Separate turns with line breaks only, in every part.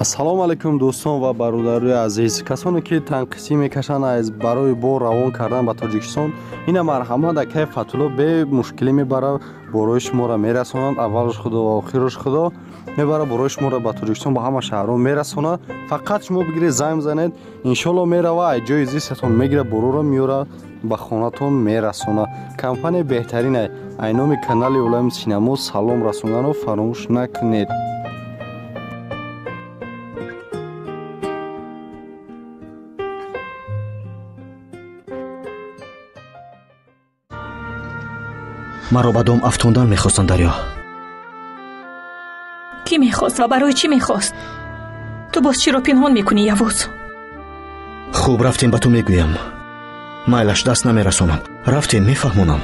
Ассалому алайкум дӯстон ва бародарои азиз. Касоне ки танқисӣ мекашанд аз барои бор равон кардан ба Тоҷикистон, ина марҳамат акай Фатулло бемушкилӣ мебара борои шуморо мерасонанд. Аввалш худо ва охираш худо мебара борои шуморо ба Тоҷикистон, ба ҳама шаҳрҳо мерасонад. Фақат шумо бигиред, занг бизанед, иншолло мерава, аз ҷои зистатон мегира, бороро меёра, ба хонатон мерасонад. Компания беҳтарин ай номи канали Олами Синамо салом расонданро фаромӯш накунед.
Маро ба дом афтондан мехостанд, Дарё.
Кӣ мехост ва барои чӣ мехост? Ту боз чиро пинҳон мекунӣ, Явуз?
Хуб, рафтем, ба ту мегӯям. Майлаш, даст намерасонам. Рафтем, мефаҳмонам.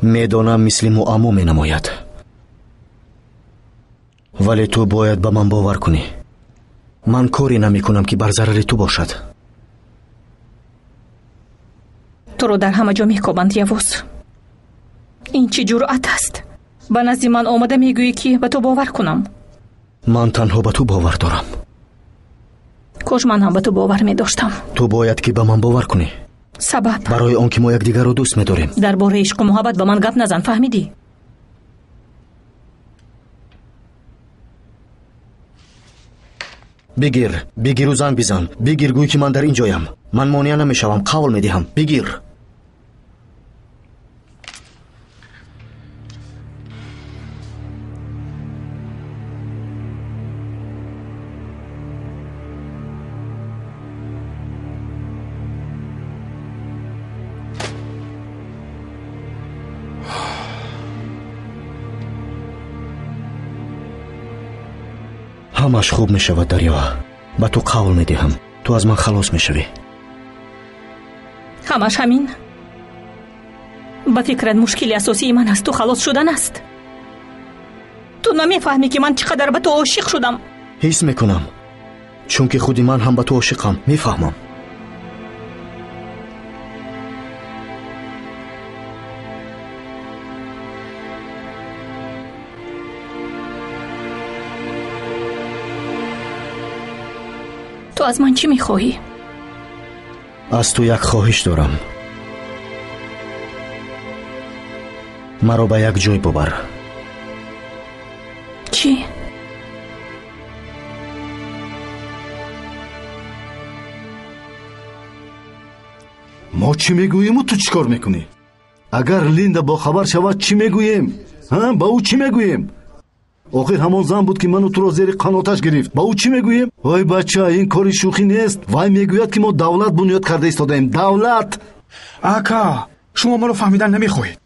Медонам, мисли муаммо менамояд, вале ту бояд ба ман бовар кунӣ. Ман коре намекунам, ки бар зарари ту бошад.
Туро дар ҳама ҷо мекобанд, Явуз. Ин чӣ ҷуръат аст? Ба назди ман омада мегӯӣ, ки ба ту бовар кунам.
Ман танҳо ба ту бовар дорам.
Кош ман ҳам ба ту бовар медоштам.
Ту бояд ки ба ман бовар кунӣ.
Сабаб?
Барои он ки мо якдигарро дӯст медорем.
Дар бораи ишқу муҳаббат ба ман гап назан, фаҳмидӣ?
Бигир, бигиру занг бизан. Бигир, гӯй ки ман дар ин ҷоям. Ман монеа намешавам, қавл медиҳам. Бигир. Ҳамаш хуб мешавад, Дарё. Ба ту қавл медиҳам, ту аз ман халос мешавӣ.
Ҳамаш ҳамин? Ба фикрат мушкили асосии ман аз ту халос шудан аст? Ту намефаҳмӣ, ки ман чӣ қадар ба ту ошиқ шудам.
Ҳис мекунам, чунки худи ман ҳам ба ту ошиқам. Мефаҳмам.
Ту аз ман чӣ мехоҳӣ?
Аз ту як хоҳиш дорам. Маро ба як ҷой бубар.
Чӣ?
Мо чӣ мегӯему, ту чӣ кор мекунӣ? Агар Линда бохабар шавад, чӣ мегӯем? Ба ӯ чӣ мегӯем? Охир ҳамон зан буд, ки ману туро зери қаноташ гирифт. Ба ӯ чӣ мегӯем? Ой бача, ин кори шӯхӣ нест. Вай мегӯяд, ки мо давлат бунёд карда истодаем. Давлат!
Ака, шумо маро фаҳмидан намехоҳед.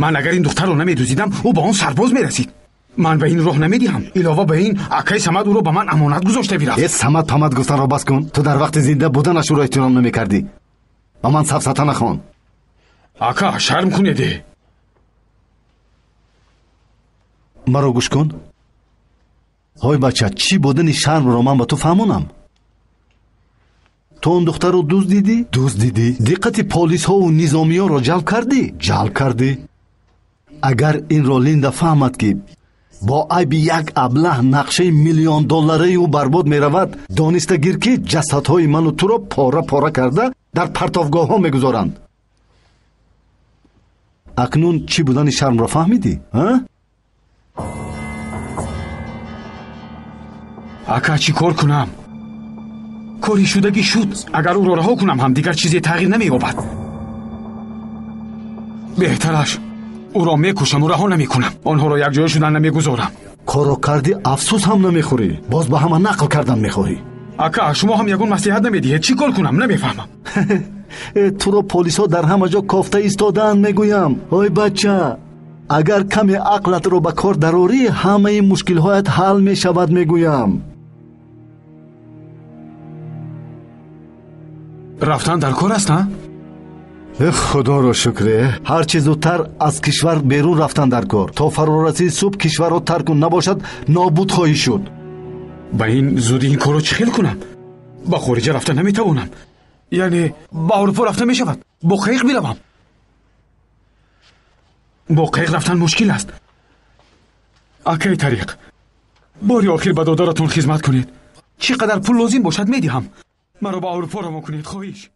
Ман агар ин духтарро намедузидам, ӯ ба он сарбоз мерасид. Ман ба ин роҳ намедиҳам. Илова ба ин, акаи Самад ӯро ба ман амонат гузошта бирафт.
Э, Самад памад гуфтанро бас кун. Ту дар вақти зинда буданаш ӯро эҳтиром намекардӣ. Ба ман сафсата нахон.
Ака, шарм кунеде.
Маро гӯш кун. Ҳой бача, чӣ будани шармро ман ба ту фаҳмонам? Ту он духтарро дуздидӣ? Дуздидӣ. Диққати полисҳову низомиёнро ҷалб кардӣ? Ҷалб кардӣ. Агар инро Линда фаҳмад, ки бо айби як аблаҳ нақшаи миллион-доллараи ӯ барбод меравад, дониста гир, ки ҷасадҳои ману туро пора-пора карда дар партовгоҳҳо мегузоранд. Акнун чӣ будани шармро фаҳмидӣ?
Ака, чӣ кор кунам? Кори шудагӣ шуд. Агар ӯро раҳо кунам ҳам дигар чизе тағйир намеёбад. Беҳтараш ӯро мекушаму раҳо намекунам. Онҳоро якҷоя шудан намегузорам.
Корро кардӣ, афсӯс ҳам намехӯрӣ. Боз ба ҳама нақл кардан мехоҳӣ.
Ака, шумо ҳам ягон маслиҳат намедиҳед. Чӣ кор кунам? Намефаҳмам.
Туро полисҳо дар ҳама ҷо кофта истодаанд, мегӯям. Ой бача, агар каме ақлатро ба кор дарорӣ, ҳамаи мушкилҳоят ҳал мешавад, мегӯям.
Рафтан дар кор аст, а?
Худоро шукре, ҳарчи зудтар аз кишвар берун рафтан дар кор. То фарорасии субҳ кишварро тарк кун, набошад нобуд хоҳӣ шуд.
Ба ин зудӣ ин корро чӣ хел кунам? Ба хориҷа рафта наметавонам. Яъне ба Аврупо рафта мешавад. Бо қайиқ биравам. Бо қайиқ рафтан мушкил аст. Акаи Тариқ, бори охир ба додаратон хизмат кунед. Чӣ қадар пул лозим бошад медиҳам. Маро ба Аврупо равон кунед, хоҳиш.